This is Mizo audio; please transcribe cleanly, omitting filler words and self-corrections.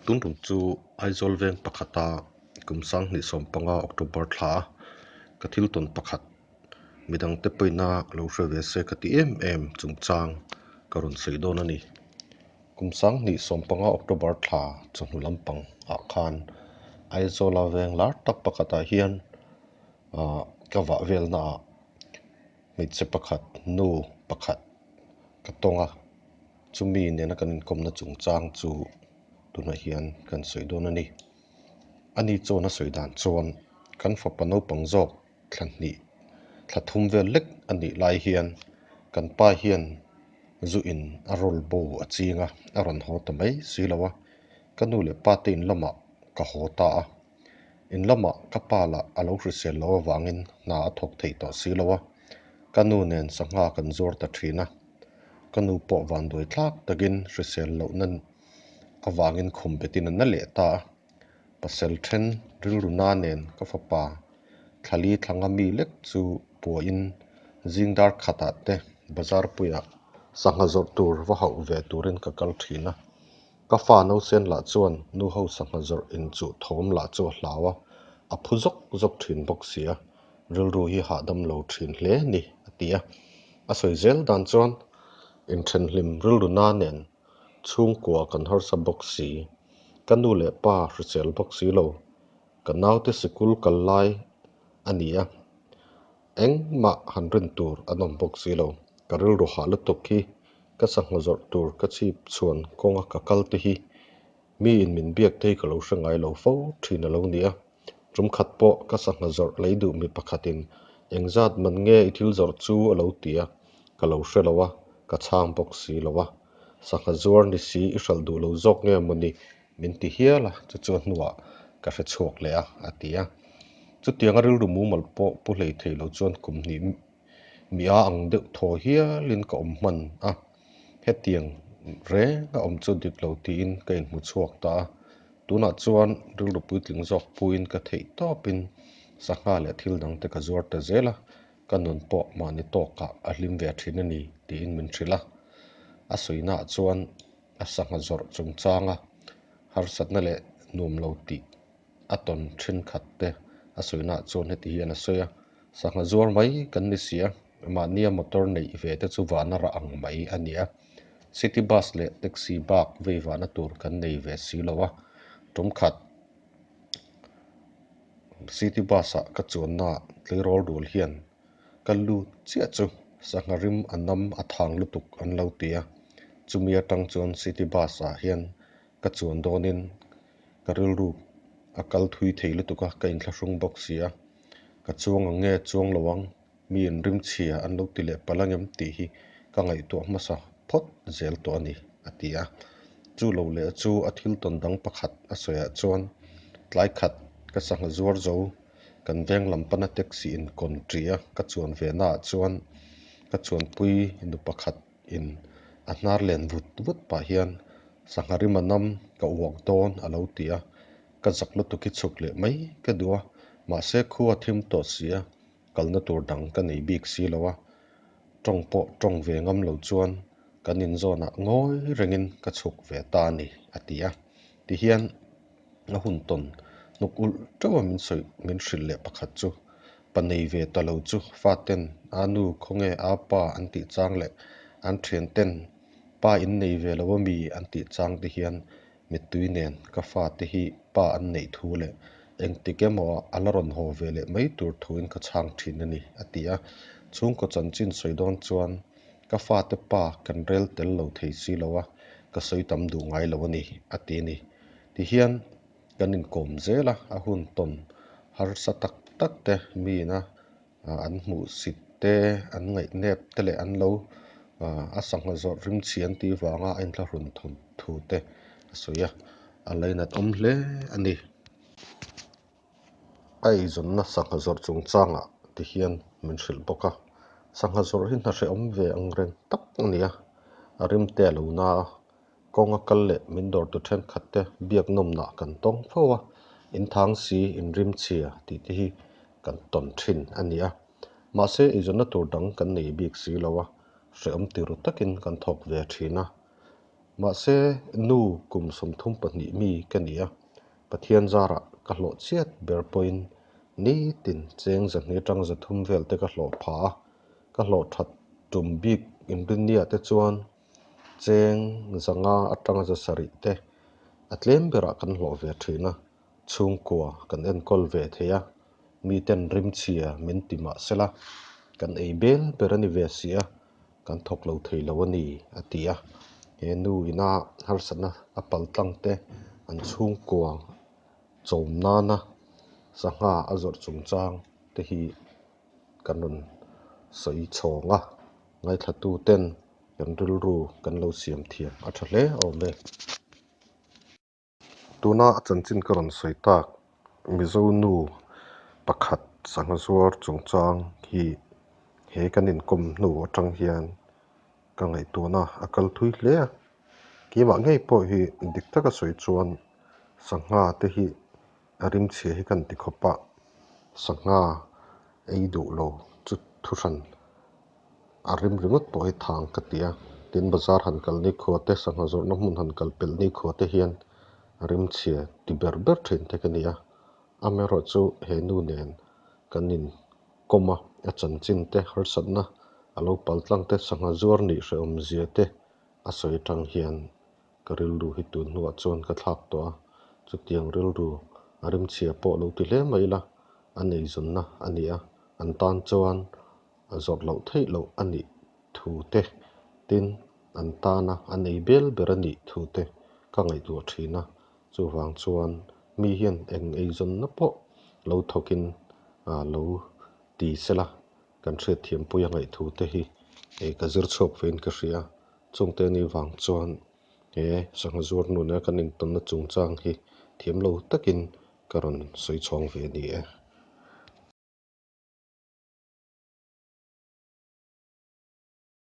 Tun tum chu Aizawl veng pakhata kum 2015 October thla a ka thil tawn pakhat midangte pawhina lo hre ve se ka ti em em chungchang ka rawn sawi dawn a ni. Kum 2015 October thla chawhnu lampang ah khan Aizawla veng lar tak pakhatah hian ah ka vah velna ah hmeichhe pakhat nu pakhat ka tawng a chumi nena kan inkawmna chungchang chu tunah hian kan sawi dawn a ni. Ani chuan a sawi dan chuan kan fapa naupang zawk thla hnih thla thum vel lek a nih lai hian kan pa hian zu in a rawl bo a ching a a rawn haw ta mai si lo a ka nu leh pa te in lamah ka haw ta a. In lamah ka pa lah a lo hrisel loh avangin hna a thawk theih tawh si lo a, ka nu nen sangha kan zuar ta thin a. Ka nu pawh vanduai thlak takin hrisel lohna avangin khum betin a na leh ta a. Pasal then rilru na nen ka fapa thlali thlanga mi lek chu puahin zing dar khatah te bazar puiah sangha zawrh tur va hauh ve turin ka kal thin a. Ka fa nausen lah chuan nu ho sangha zawrh inchuh thawm lah chu a hlau a, a phu zawk zawk thin bawk si a, rilru hi hahdam lo thin hle a ni, a ti a. A sawi zel dan chuan inthenhlim rilru na nen chhungkua kan harsa bawk si, ka nu leh pa hrisel bawk si lo, ka naute sikul kal lai a ni a, Engmah han rin tur an awm bawk si lo. Ka rilru hah lutuk hi ka sangha zawrh tur ka chhip chhuan kawnga ka kal te hi miin min biak te hi ka lo hre ngai lo fo thin a lo ni a. Tum khat pawh ka sangha zawrh lei duh mi pakhatin engzat man nge i thil zawrh chu a lo ti a, ka lo hre lo a, ka chhang bawk si lo a. Sangha zuar ni si i hralh duh lo zawk nge mawni Min ti hial a, chu chu a hnuah ka hre chhuak leh a, a ti a. Chutianga rilru mumal pawh pu hlei thei lo chuan kum hnih mi a ang deuh thaw hialin ka awm hman a, hetiang reng a awm chu dik lo tiin ka inhmu chhuak ta a. Tunah chuan rilru puitling zawk puiin ka theih tawpin sangha leh thil dangte ka zuar ta zel a, ka nun pawh mahni tawkah a hlim ve thin a ni tiin min hrilh a. A sawinaah chuan A sangha zawrh chungchanga harsatna leh nuam lo tih a tawn thenkhat te a sawinaah chuan heti hian a sawi a, Sangha zuar mai kan ni si a, mahnia motor neih ve te chu vana rah ang mai a ni a, city bus leh taxi bak vei vahna tur kan nei ve si lo a, tumkhat city bus ah ka chuannaah tleirawl rual hian Ka lut chiah chu sangha rim a nam a thang lutuk an lo ti a, chumi atang chuan city bus ah hian ka chuan dawnin ka rilru a kal thui thei lutuk a, ka inthlahrung bawk si a, ka chuang ang nge chuang lo ang, mi in rim chhia an lo ti leh palh angem tih hi ka ngaihtuah hmasa phawt zel tawh a ni, a ti a. Chu lo leh chu a thil tawn dang pakhat a sawiah chuan tlai khat ka sangha zuar zo Kan veng lam pana taxi in kawn ṭih a, ka chuan ve naah chuan ka chuanpui nu pakhat in a hnar len vut vut pah hian sangha rim a nam ka uak dawn a lo ti a, ka zak lutuk hi chhuk leh mai ka duh a, mahse khua a thim tawh si a, kalna tur dang ka nei bik si lo a, tawng pawh tawng ve ngam lo chuan kan inzawnah ngawi rengin ka chhuk ve ta a ni a ti a, tihian. A hun tawn hnuk ulh teuh a min sawi min hrilh leh pakhat chu pa nei ve ta lo chu faten a nu khawnge a pa an tih chang leh an thian ten pa in nei ve lo ami an tih chang te hian mittui nen ka fate hi pa an neih thu leh engtik emaw ah a la rawn haw ve leh mai tur thuin ka chhang thin a ni a ti a. Chhungkaw chanchin sawi dawn chuan ka fate pa kan rel tel lo thei si lo a ka sawi tam duh ngai lo a ni a ti a ni. Tihian kan inkawm zel a, a hun tawn harsa tak tak te miina an hmuh sit te, an ngaihnep te leh an lo a sangha zawrh rimchhi an tih vanga a inthlahrun thu te a sawi a, a lainat awm hle a ni. A eizawnna sangha zawrh chungchangah tihian min hrilh bawk a, sangha zawrh hi hna hrehawm ve ang reng tak a ni a, a rim te a lo na a. Kawnga kal leh min dawrtu thenkhat te biak nawmnah kan tawng fo a, in thang si, in rim chhia tih te hi kan tawn thin a ni a. Mahse eizawnna tur dang kan nei bik si lo a, hrehawm tiru takin kan thawk ve thin a. Mahse, nu kum 32 mi ka ni a, Pathian zarah ka hlawh chiat ber pawhin nitin cheng 200 atang 300 vel te ka hlawh pha a, ka hlawh that tum bik inrinniah te chuan cheng 500 atanga 700 te a tlem berah kan hlawh ve thin a, chhungkua kan enkawl ve thei a, miten rimchhia min ti mah sela kan ei bel ber a ni ve si a, kan thawk lo thei lo a ni a ti a. He nu ina harsatna a pal tlang te an chhungkua chawm nana sangha a zawrh chungchang te hi kan rawn sawi chhawng a, ngaithla ten kan rilru kan lo siam thiam a tha hle awm e. Tuna a chanchin ka rawn sawi tak Mizo nu pakhat sangha zuar chungchang hi he kan inkawm hnu atang hian ka ngaihtuahna a kal thui hle a. Keimah ngei pawh hi dik taka sawi chuan sangha te hi a rimchhia hi kan ti khawp a, sangha ei duh lo chu thuhran a rim ringawt pawh hi thang ka ti a, tin bazar han kal ni khua te sangha zawrhna hmun han kal pelh ni khua te hian a rimchhia ti ber ber thin te ka ni a, amaherawh chu he nu nen kan in kawm a, a chanchin te harsatna a lo pal tlang te sangha zuar nih hrehawm zia te a sawi atang hian ka rilru hi tun hnuah chuan ka thlak tawh a, chutiang rilru a rimchhia pawh lo ti hle mai ila a neizawnna a ni a, an tan chuan a zawrh loh theih loh a nih thu te, tin an tana a nei bel ber a nih thu te ka ngaihtuah thin a, chuvang chuan mi hian eng eizawnna pawh lo thawkin lo ti sela kan hriatthiampui a ngaihthu te hi ka zir chhuak vein ka hria. Chungte ni vang chuan he sangha zuar nuna kan intawnna chungchang hi thiam lo takin ka rawn sawi chhuang ve a ni e.